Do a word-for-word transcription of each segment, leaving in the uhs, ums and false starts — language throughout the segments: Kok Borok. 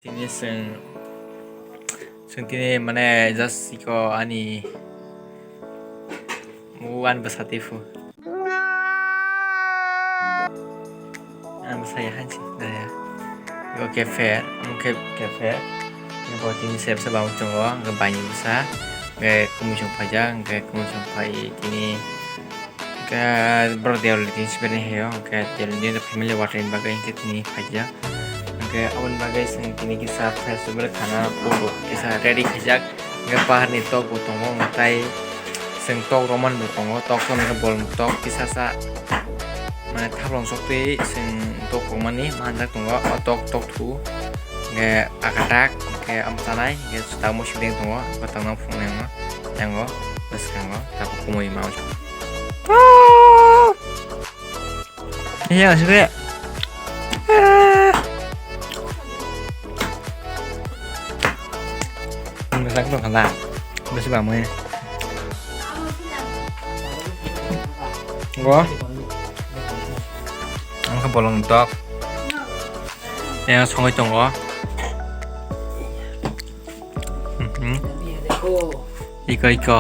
Tini chwng, chwng tini mane just iko ani muwan bwsa twi phu. Ang bwsa ya hansi daya. Iko kepher, ang khe kepher. Iko tini sep sep ang chwngo, ang baini bwsa, ang kumui chwng phaijak, ang kumui chwng phai tini. Hwnkhe borok Deoli tini sibirni hayo, hwnkhe Deoli ni family water ni bagwi hwnkhe tini phaijak. Hwnkhe aboni bagwi chwng tini kisa festival khana kisa ready khaijak. Hwnkhe paharni tok bo tongo, hwnkhe tai chwng tok romani bo tongo, tok romani bolong tok kisa sa mane thaplong soktwi chwng tok romani manjak tongo, o tok tok thu hwnkhe akatak hwnkhe amchanai hwnkhe swtang muising tongo, kwtangma phunuknai yango bwskango tabuk kumui ma. Iya, sudah. Besar tuh kena. Besar banget. Gua. Angka bolong tok. Yang songoi tongo. Mhm. Iko, iko.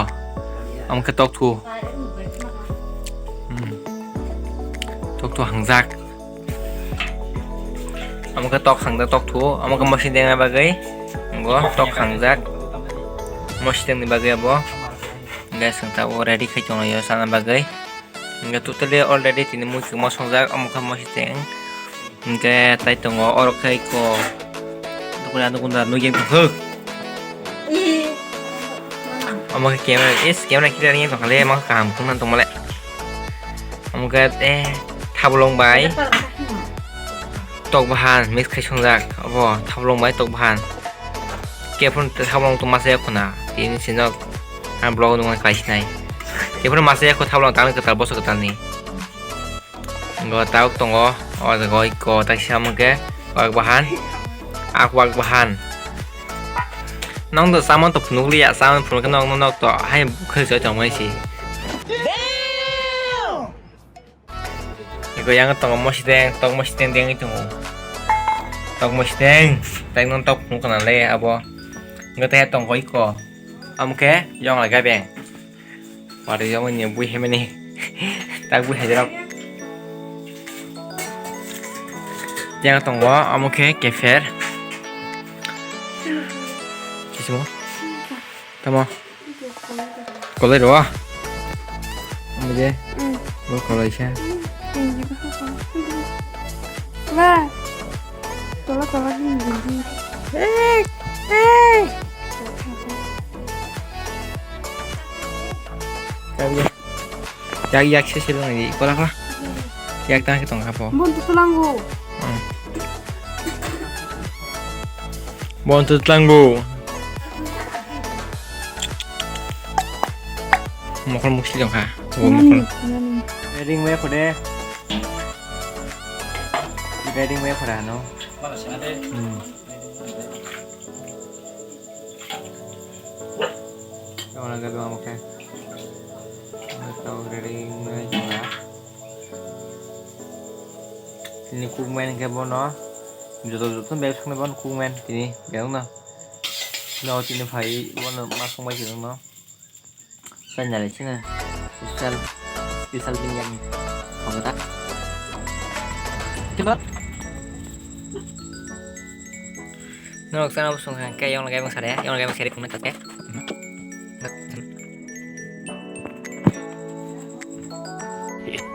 Omo khe tok thu. Hmm. Tok thu hangjak. Omo khe tok hangjak, tok thu. Omo khe mosideng ni bagwi. Ngo tok hangjak. Mosideng ni bagwi abo. Guys, ang tabuk ready khai tongo yo sana bagwi. Hingke totally already tini muichwng mosongjak, omo khe moisiteng. Hingke tai tongo oro khe iko dukuna dukuna nugui tongkha. Omo khe camera, is camera clear wngya tongkha le, omo khe kaham khungna tongmale. Omo khe, eh, thabolong bai tok bahan mix khai songjak, obo thabolong bai tok bahan. Kephuru thabolong tong masa ya khuna, tini sinok ang vlog nung kaisinai. Kephuru masa ya khu thabolong tang kwtal boso kwtal ni. Ngo tauk tongo, o jaga o iko taisa mungke wak bahan, ak wak bahan. Nong do saman to phunuk liya, saman phunuk nok nok to hai khoi soi tong mai si. Iko yang tongo mosideng, tok mosideng dengwi tongo. Tok mosideng, tei nong tok phunuk kana le abo. Ngo tei tongko iko. Amkhe yong laga beng. Pari yong ni bui hemeni. Tak bui hajarok. Yang tongo amkhe kefer. Kisimo. Tamo. Kolai ro. Amje. Mm. Bo kolai sa. Mm. Ba. Tola tola din din din. Hey. Hey. Kaya. Yak yak se se dong ni kola kola. Yak tang ke tong kapo. Bon tu tulango. Hmm. Bon tu tulango. Mokol muksi dong kha. Wo mokol. Nani, nani. Ready me khode. Ready me khode ano. Hmm. Tamo na gabi mamo khe. Tamo ready ngai jora. Tini cookman khe bono. Joto joto bag thangni bono cookman tini bag no. No tini phai bono ma songbai tini no. Channel sini special, special bini yang pangda. Coba. Norok sana busung hangke yang lagi bang sare, yang lagi bang sare kuna kake.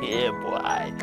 Yeah, boy.